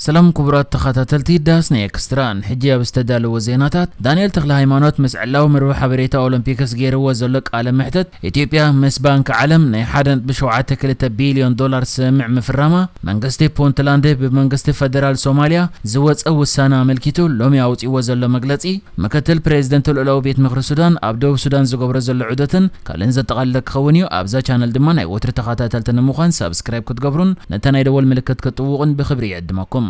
ሰላም ክቡራት ተኸታተልቲ ዳስ ናይ ኤክስትራ፣ ንሕጂ ኣብ ዝተዳለወ ዜናታት፣ ዳንኤል ተኽለ ሃይማኖት ምስ ዕላዊ መርበብ ሓበሬታ ኦሎምፒክስ ገይርዎ ዘሎ ቃለ መሕተት፣ ኢትዮጵያ ምስ ባንክ ዓለም ናይ ሓደ ነጥቢ ሸውዓተ ክልተ ቢልዮን ዶላር ስምምዕ ምፍራማ፣ መንግስቲ ፑንትላንድ ብመንግስቲ ፈደራል ሶማልያ ዝወፀ ውሳነ ኣመልኪቱ ሎሚ ኣውፂዎ ዘሎ መግለፂ፣ ምክትል ፕሬዚደንት ልኡላዊ ቤት ምኽሪ ሱዳን ኣብ ደቡብ ሱዳን ዝገብሮ ዘሎ ዑደትን ካልእን ዘጠቓለለ ክኸውን እዩ። ኣብዛ ቻነል ድማ ናይ ወትሪ ተኸታተልቲ ንምዃን ሳብስክራይብ ክትገብሩን ነታ ናይ ደወል ምልክት ክትጥውቑን ብኽብሪ ይዕድመኩም።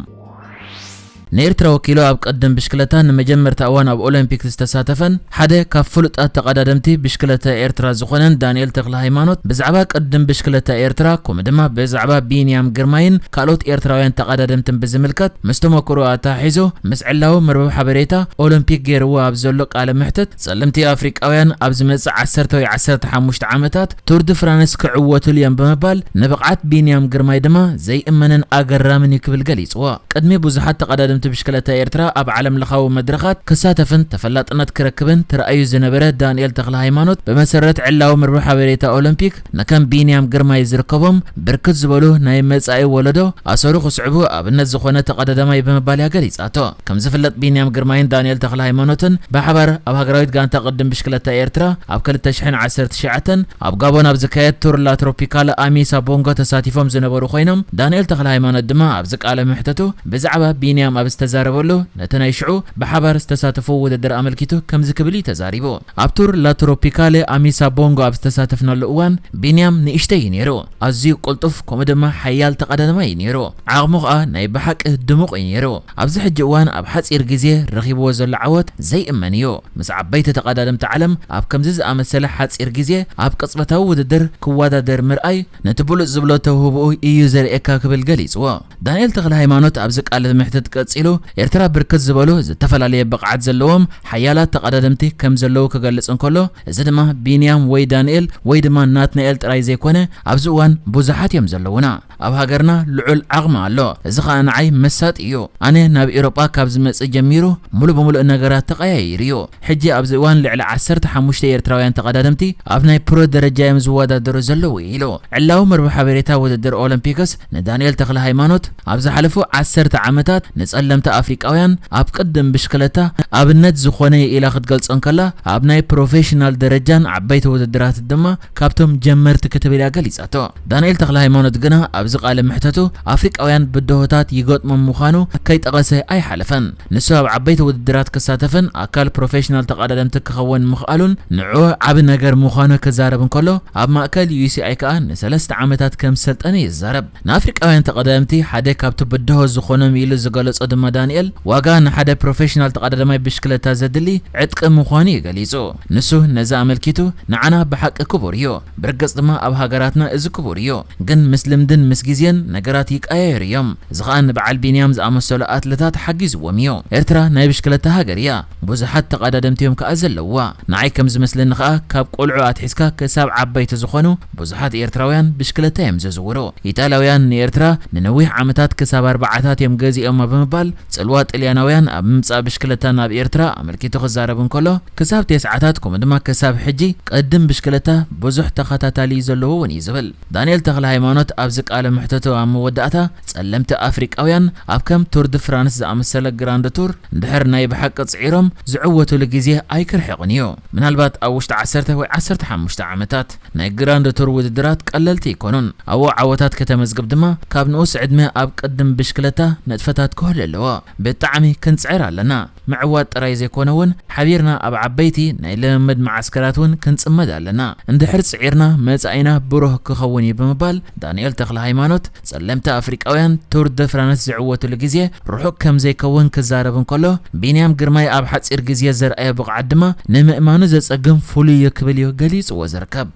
ንኤርትራ ወኪሉ ኣብ ቅድም ብሽክለታ ንመጀመርታ እዋን ኣብ ኦሎምፒክ ዝተሳተፈን ሓደ ካብ ፍሉጣት ተቐዳደምቲ ብሽክለታ ኤርትራ ዝኾነን ዳንኤል ተኽለ ሃይማኖት ብዛዕባ ቅድም ብሽክለታ ኤርትራ ከምኡ ድማ ብዛዕባ ቢንያም ግርማይን ካልኦት ኤርትራውያን ተቐዳደምትን ብዝምልከት ምስ ተመክሮ ኣተሓሒዞ ምስ ዕላዊ መርበብ ሓበሬታ ኦሎምፒክ ገይርዎ ኣብ ዘሎ ቃለ መሕተት፣ ጸለምቲ ኣፍሪቃውያን ኣብ ዝመጽእ ዓሰርተ ወይ ዓሰርተ ሓሙሽተ ዓመታት ቱር ድ ፍራንስ ክዕወትሉ እዮም ብምባል፣ ንብቕዓት ቢንያም ግርማይ ድማ ዘይእመንን ኣገራምን እዩ ክብል ገሊጽዎ። ቅድሚ ብዙሓት ተቐዳደምቲ ብሽክለታ ኤርትራ ኣብ ዓለም ለኻዊ መድረኻት ክሳተፍን ተፈላጥነት ክረክብን ተራእዩ ዝነበረ ዳንኤል ተኽለ ሃይማኖት፣ ብመሰረት ዕላዊ መርበብ ሓበሬታ ኦሎምፒክ፣ ንከም ቢንያም ግርማይ ዝርከቦም ብርክት ዝበሉ ናይ መጻኢ ወለዶ ኣሰሩ ክስዕቡ ኣብነት ዝኾነ ተቐዳዳማይ ብምባል እያ ገሊጻቶ። ከም ዝፍለጥ ቢንያም ግርማይን ዳንኤል ተኽለ ሃይማኖትን ብሓባር ኣብ ሃገራዊት ጋንታ ቅድም ብሽክለታ ኤርትራ ኣብ ክልተ ሽሕን ዓሰርተ ትሽዓተን ኣብ ጋቦን ኣብ ዝካየድ ቱር ላ ትሮፒካል ኣሚሳ ቦንጎ ተሳቲፎም ዝነበሩ ኮይኖም፣ ዳንኤል ተኽለ ሃይማኖት ድማ ኣብዚ ቃለ መሕተቱ ብዛዕባ ቢንያም ኣብ ዝተዛረበሉ፣ ነቲ ናይ ሽዑ ብሓባር ዝተሳተፉ ውድድር ኣመልኪቱ ከምዚ ክብል እዩ ተዛሪቡ። ኣብ ቱር ላ ትሮፒካል ኣሚሳ ቦንጎ ኣብ ዝተሳተፍናሉ እዋን ቢንያም ንእሽተይ እዩ ነይሩ። ኣዝዩ ቅልጡፍ ከምኡ ድማ ሓያል ተቐዳዳማይ እዩ ነይሩ። ዓቕሙ ኸኣ ናይ ብሓቂ ድሙቕ እዩ ነይሩ። ኣብዚ ሕጂ እዋን ኣብ ሓጺር ግዜ ረኺብዎ ዘሎ ዓወት ዘይእመን እዩ። ምስ ዓበይቲ ተቐዳደምቲ ዓለም ኣብ ከምዚ ዝኣመሰለ ሓጺር ግዜ ኣብ ቅጽበታዊ ውድድር ክወዳደር ምርኣይ ነቲ ብሉጽ ዝብሎ ተውህቦኡ እዩ ዘርእየካ ክብል ገሊጽዎ። ዳንኤል ተኽለ ሃይማኖት ኣብዚ ቃለ መሕትት ቀጺሉ፣ ኤርትራ ብርክት ዝበሉ ዝተፈላለየ ብቕዓት ዘለዎም ሓያላት ተቐዳደምቲ ከም ዘለዉ ክገልጽ እንከሎ፣ እዚ ድማ ቢንያም ወይ ዳንኤል ወይ ድማ ናትናኤል ጥራይ ዘይኮነ፣ ኣብዚ እዋን ብዙሓት እዮም ዘለዉና። ኣብ ሃገርና ልዑል ዓቕሚ ኣሎ። እዚ ኸኣ ንዓይ መሳጢ እዩ። ኣነ ናብ ኤውሮጳ ካብ ዝመጽእ ጀሚሩ ሙሉ ብምሉእ ነገራት ተቐያይሩ እዩ። ሕጂ ኣብዚ እዋን ልዕሊ ዓሰርተ ሓሙሽተ ኤርትራውያን ተቐዳደምቲ ኣብ ናይ ፕሮ ደረጃ እዮም ዝወዳደሩ ዘለዉ ኢሉ። ዕላዊ መርበብ ሓበሬታ ውድድር ኦሎምፒክስ ንዳንኤል ተኽለ ሃይማኖት ኣብ ዝሓለፉ ዓሰርተ ዓመታት ንጸለምቲ ኣፍሪቃውያን ኣብ ቅድም ብሽክለታ ኣብነት ዝኾነ እዩ ኢላ ክትገልጾ እንከላ፣ ኣብ ናይ ፕሮፌሽናል ደረጃን ዓበይቲ ውድድራት ድማ ካብቶም ጀመርቲ ክትብል እያ ገሊጻቶ። ዳንኤል ተኽለ ሃይማኖት ግና ኣብዚ ቃለ መሕተቱ ኣፍሪቃውያን ብድሆታት ይገጥሞም ምዃኑ ከይጠቐሰ ኣይሓለፈን። ንሱ ኣብ ዓበይቲ ውድድራት ክሳተፍን ኣካል ፕሮፌሽናል ተቐዳደምቲ ክኸውን ምኽኣሉን ንዕኡ ዓቢ ነገር ምዃኑ ክዛረብ እንከሎ፣ ኣብ ማእከል ዩ ሲ ኣይ ከኣ ንሰለስተ ዓመታት ከም ዝሰልጠነ ይዛረብ። ንኣፍሪቃውያን ተቐዳደምቲ ሓደ ካብቲ ብድሆ ዝኾኖም ኢሉ ዝገለጾ ድማ ዳንኤል፣ ዋጋ ንሓደ ፕሮፌሽናል ተቐዳዳማይ ብሽክለታ ዘድሊ ዕጥቂ ምዃኑ እዩ ገሊጹ። ንሱ ነዚ ኣመልኪቱ፣ ንዓና ብሓቂ ክቡር እዩ። ብርግጽ ድማ ኣብ ሃገራትና እዚ ክቡር እዩ። ግን ምስ ልምድን ምስ ግዜን ነገራት ይቀያየሩ እዮም። እዚ ኸኣ ንበዓል ቢንያም ዝኣመሰሉ ኣትለታት ሓጊዝዎም እዩ። ኤርትራ ናይ ብሽክለታ ሃገር እያ። ብዙሓት ተቐዳደምቲ እዮም ከኣ ዘለውዋ። ንዓይ ከም ዝመስለኒ ኸኣ ካብ ቆልዑ ኣትሒዝካ ክሳብ ዓበይቲ ዝኾኑ ብዙሓት ኤርትራውያን ብሽክለታ እዮም ዘዝውሩ። ኢጣልያውያን ንኤርትራ ንነዊሕ ዓመታት ክሳብ ኣርባዓታት እዮም ገዚኦማ ብምባል ጽልዋ ጥልያናውያን ኣብ ምምጻእ ብሽክለታ ናብ ኤርትራ ኣመልኪቱ ክዛረብ እንከሎ፣ ክሳብ ተስዓታት ከምኡ ድማ ክሳብ ሕጂ ቅድም ብሽክለታ ብዙሕ ተኸታታሊ ዘለዎ እውን እዩ ዝብል። ዳንኤል ተኽለ ሃይማኖት ኣብዚ ቃለ መሕተቱ ኣብ መወዳእታ፣ ጸለምቲ ኣፍሪቃውያን ኣብ ከም ቱር ድ ፍራንስ ዝኣመሰለ ግራንድ ቱር እንድሕር ናይ ብሓቂ ጽዒሮም ዝዕወቱሉ ግዜ ኣይክርሕቕን እዩ። ምናልባት ኣብ ውሽጢ ዓሰርተ ወይ ዓሰርተ ሓሙሽተ ዓመታት። ናይ ግራንድ ቱር ውድድራት ቀለልቲ ኣይኮኑን። ኣብኡ ዓወታት ከተመዝግብ ድማ ካብ ንኡስ ዕድመ ኣብ ቅድም ብሽክለታ ንጥፈታት ክህሉ ኣለዎ። ብጣዕሚ ክንጽዕር ኣለና። ምዕዋት ጥራይ ዘይኮነ እውን ሓቢርና ኣብ ዓበይቲ ናይ ልምምድ መዓስከራት እውን ክንጽመድ ኣለና። እንድሕር ጽዒርና መጻኢና ብሩህ ክኸውን እዩ ብምባል ዳንኤል ተኽለ ሃይማኖት ጸለምቲ ኣፍሪቃውያን ቱር ደ ፍራንስ ዝዕወትሉ ግዜ ርሑቕ ከም ዘይከውን ክዛረብ እንከሎ፣ ቢንያም ግርማይ ኣብ ሓጺር ግዜ ዘርኣዮ ብቕዓት ድማ ንምእማኑ ዘጸግም ፍሉይ እዩ ክብል እዩ ገሊጽዎ ዝርከብ።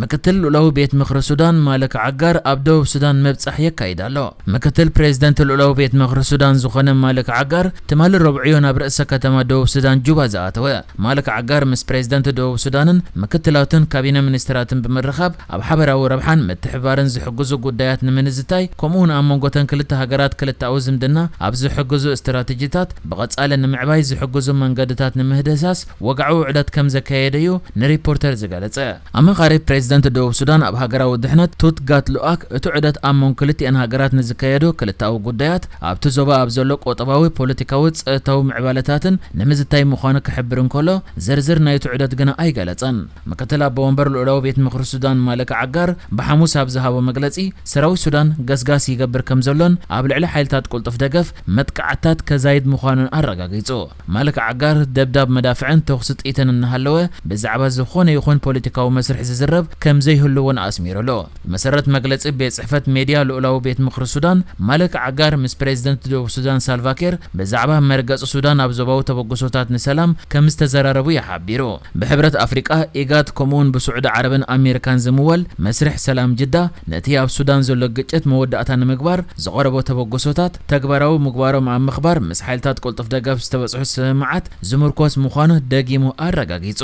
ምክትል ልኡላዊ ቤት ምኽሪ ሱዳን ማልክ ዓጋር ኣብ ደቡብ ሱዳን መብጻሕ የካይድ ኣሎ። ምክትል ፕሬዚደንት ልኡላዊ ቤት ምኽሪ ሱዳን ዝኾነ ማልክ ዓጋር ትማሊ ረቡዕ እዩ ናብ ርእሰ ከተማ ደቡብ ሱዳን ጁባ ዝኣተወ። ማልክ ዓጋር ምስ ፕሬዚደንት ደቡብ ሱዳንን ምክትላቱን ካቢነ ሚኒስትራትን ብምርኻብ ኣብ ሓበራዊ ረብሓን ምትሕብባርን ዝሕግዙ ጉዳያት ንምንዝታይ፣ ከምኡውን ኣብ መንጎተን ክልተ ሃገራት ክልተኣዊ ዝምድና ኣብ ዝሕግዙ ስትራቴጂታት ብቐጻሊ ንምዕባይ ዝሕግዙ መንገድታት ንምህደሳስ ወግዓዊ ውዕለት ከም ዘካየደ እዩ ንሪፖርተር ዝገለጸ። ኣማኻሪ ፕሬዚደንት ደቡብ ሱዳን ኣብ ሃገራዊ ድሕነት ቱት ጋት ሉኣክ፣ እቲ ዑደት ኣብ መንጎ ክልቲኣን ሃገራት ንዝካየዱ ክልተኣዊ ጉዳያት፣ ኣብቲ ዞባ ኣብ ዘሎ ቁጠባዊ፣ ፖለቲካዊ፣ ጸጥታዊ ምዕባለታትን ንምዝታይ ምዃኑ ክሕብር እንከሎ፣ ዝርዝር ናይቲ ዑደት ግና ኣይገለጸን። ምክትል ኣቦ ወንበር ልኡላዊ ቤት ምኽሪ ሱዳን ማለክ ዓጋር ብሓሙስ ኣብ ዝሃቦ መግለጺ፣ ሰራዊት ሱዳን ገስጋስ ይገብር ከም ዘሎን ኣብ ልዕሊ ሓይልታት ቅልጡፍ ደገፍ መጥቃዕትታት ከዛይድ ምዃኑን ኣረጋጊጹ። ማለክ ዓጋር ደብዳብ መዳፍዕን ተኹሲ ጥይትን እናሃለወ፣ ብዛዕባ ዝኾነ ይኹን ፖለቲካዊ መስርሕ ዝዝረብ ከም ዘይህሉ እውን ኣስሚሩሉ። ብመሰረት መግለጺ ቤት ጽሕፈት ሜድያ ልኡላዊ ቤት ምኽሪ ሱዳን፣ ማለክ ዓጋር ምስ ፕሬዚደንት ደቡብ ሱዳን ሳልቫኪር ብዛዕባ መርገጺ ሱዳን ኣብ ዞባዊ ተበግሶታት ንሰላም ከም ዝተዘራረቡ እዩ ሓቢሩ። ብሕብረት ኣፍሪቃ፣ ኢጋድ፣ ከምኡውን ብስዑዲ ዓረብን ኣሜሪካን ዝምወል መስርሕ ሰላም ጅዳ፣ ነቲ ኣብ ሱዳን ዘሎ ግጭት መወዳእታ ንምግባር ዝቐረቦ ተበግሶታት ተግባራዊ ምግባሮም ኣብ ምኽባር ምስ ሓይልታት ቅልጡፍ ደገፍ ዝተበጽሑ ስምምዓት ዝምርኮስ ምዃኑ ደጊሙ ኣረጋጊጹ።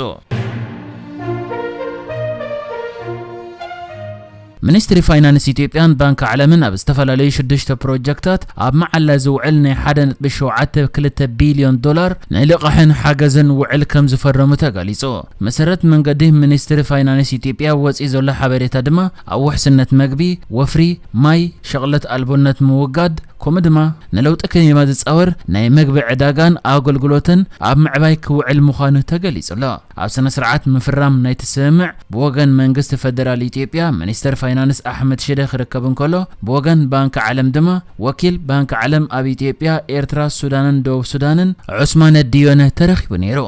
ሚኒስትሪ ፋይናንስ ኢትዮጵያን ባንክ ዓለምን ኣብ ዝተፈላለዩ ሽዱሽተ ፕሮጀክታት ኣብ መዓላ ዝውዕል ናይ ሓደ ነጥቢ ሸውዓተ ክልተ ቢልዮን ዶላር ናይ ልቓሕን ሓገዝን ውዕል ከም ዝፈረሙ ተገሊጹ። መሰረት መንገዲ ሚኒስትሪ ፋይናንስ ኢትዮጵያ ወፂኡ ዘሎ ሓበሬታ ድማ ኣብ ውሕስነት መግቢ፣ ወፍሪ፣ ማይ፣ ሸቕለት ኣልቦነት ምውጋድ፣ ከምኡ ድማ ንለውጢ ክሊማ ዝፃወር ናይ መግቢ ዕዳጋን ኣገልግሎትን ኣብ ምዕባይ ክውዕል ምዃኑ ተገሊጹ ኣሎ። ኣብ ስነ ስርዓት ምፍራም ናይቲ ስምምዕ ብወገን መንግስቲ ፈደራል ኢትዮጵያ ሚኒስተር ፋይናንስ ኣሕመድ ሽደ ክርከብ እንከሎ፣ ብወገን ባንኪ ዓለም ድማ ወኪል ባንኪ ዓለም ኣብ ኢትዮጵያ፣ ኤርትራ፣ ሱዳንን ደቡብ ሱዳንን ዑስማነ ዲዮነ ተረኺቡ ነይሩ።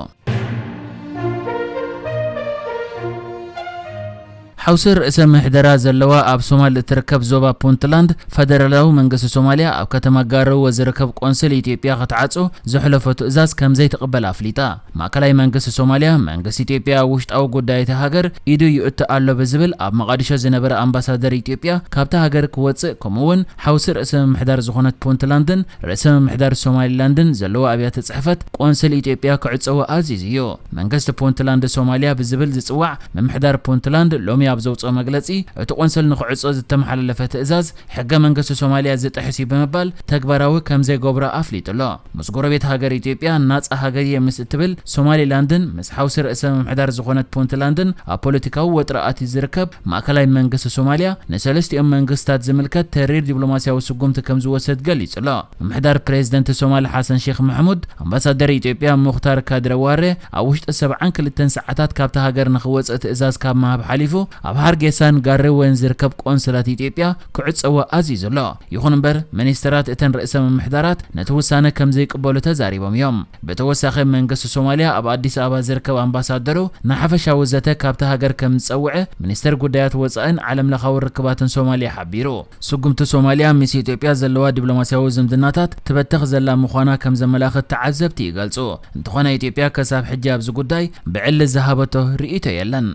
ሓውሲ ርእሰ ምሕደራ ዘለዋ ኣብ ሶማል እትርከብ ዞባ ፑንትላንድ፣ ፈደራላዊ መንግስቲ ሶማልያ ኣብ ከተማ ጋሮወ ዝርከብ ቆንስል ኢትዮጵያ ክትዓጹ ዘሕለፎ ትእዛዝ ከም ዘይትቕበል ኣፍሊጣ። ማእከላይ መንግስቲ ሶማልያ፣ መንግስቲ ኢትዮጵያ ኣብ ውሽጣዊ ጉዳይ እታ ሃገር ኢዱ ይእቱ ኣሎ ብዝብል ኣብ መቓዲሾ ዝነበረ ኣምባሳደር ኢትዮጵያ ካብታ ሃገር ክወጽእ፣ ከምኡ እውን ሓውሲ ርእሰ ምምሕዳር ዝኾነት ፑንትላንድን ርእሰ ምምሕዳር ሶማሊላንድን ዘለዎ ኣብያተ ጽሕፈት ቆንስል ኢትዮጵያ ክዕጸዎ ኣዚዙ እዩ። መንግስቲ ፑንትላንድ ሶማልያ ብዝብል ዝጽዋዕ ምምሕዳር ፑንትላንድ ሎሚ ኣብ ዘውጽኦ መግለጺ፣ እቲ ቆንስል ንክዕጾ ዝተመሓላለፈ ትእዛዝ ሕገ መንግስቲ ሶማልያ ዝጥሕስ እዩ ብምባል ተግባራዊ ከም ዘይገብሮ ኣፍሊጡ ኣሎ። ምስ ጎረቤት ሃገር ኢትዮጵያ ናጻ ሃገር እየ ምስ እትብል ሶማሊላንድን ምስ ሓውሲ ርእሰ ምምሕዳር ዝኾነት ፑንትላንድን ኣብ ፖለቲካዊ ወጥሪ ኣትዩ ዝርከብ ማእከላይ መንግስቲ ሶማልያ፣ ንሰለስቲኦም መንግስታት ዝምልከት ተሪር ዲፕሎማስያዊ ስጉምቲ ከም ዝወስድ ገሊጹ ኣሎ። ምምሕዳር ፕሬዚደንት ሶማል ሓሰን ሼክ መሕሙድ፣ ኣምባሳደር ኢትዮጵያ ሙኽታር ካድረ ዋሬ ኣብ ውሽጢ ሰብዓን ክልተን ሰዓታት ካብታ ሃገር ንኽወጽእ ትእዛዝ ካብ ምሃብ ሓሊፉ፣ ኣብ ሃርጌሳን ጋሬወን ዝርከብ ቆንስላት ኢትዮጵያ ክዕጸዎ ኣዚዙ ኣሎ። ይኹን እምበር፣ ሚኒስተራት እተን ርእሰ ምምሕዳራት ነቲ ውሳነ ከም ዘይቅበሉ ተዛሪቦም እዮም። ብተወሳኺ፣ መንግስቲ ሶማልያ ኣብ ኣዲስ ኣበባ ዝርከብ ኣምባሳደሩ ንሓፈሻዊ ዘተ ካብታ ሃገር ከም ዝጸውዐ ሚኒስተር ጉዳያት ወጻኢን ዓለምለኻዊ ርክባትን ሶማልያ ሓቢሩ። ስጉምቲ ሶማልያ ምስ ኢትዮጵያ ዘለዋ ዲፕሎማስያዊ ዝምድናታት ትበተኽ ዘላ ምዃና ከም ዘመላኽት ተዓዘብቲ ይገልጹ። እንተኾነ፣ ኢትዮጵያ ክሳብ ሕጂ ኣብዚ ጉዳይ ብዕሊ ዝሃበቶ ርእይቶ የለን።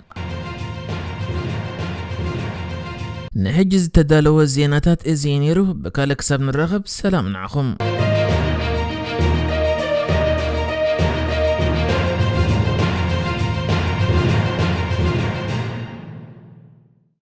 ንሕጂ ዝተዳለወ ዜናታት እዚ እዩ ነይሩ። ብካልእ ክሳብ ንራኸብ፣ ሰላም ንዓኹም።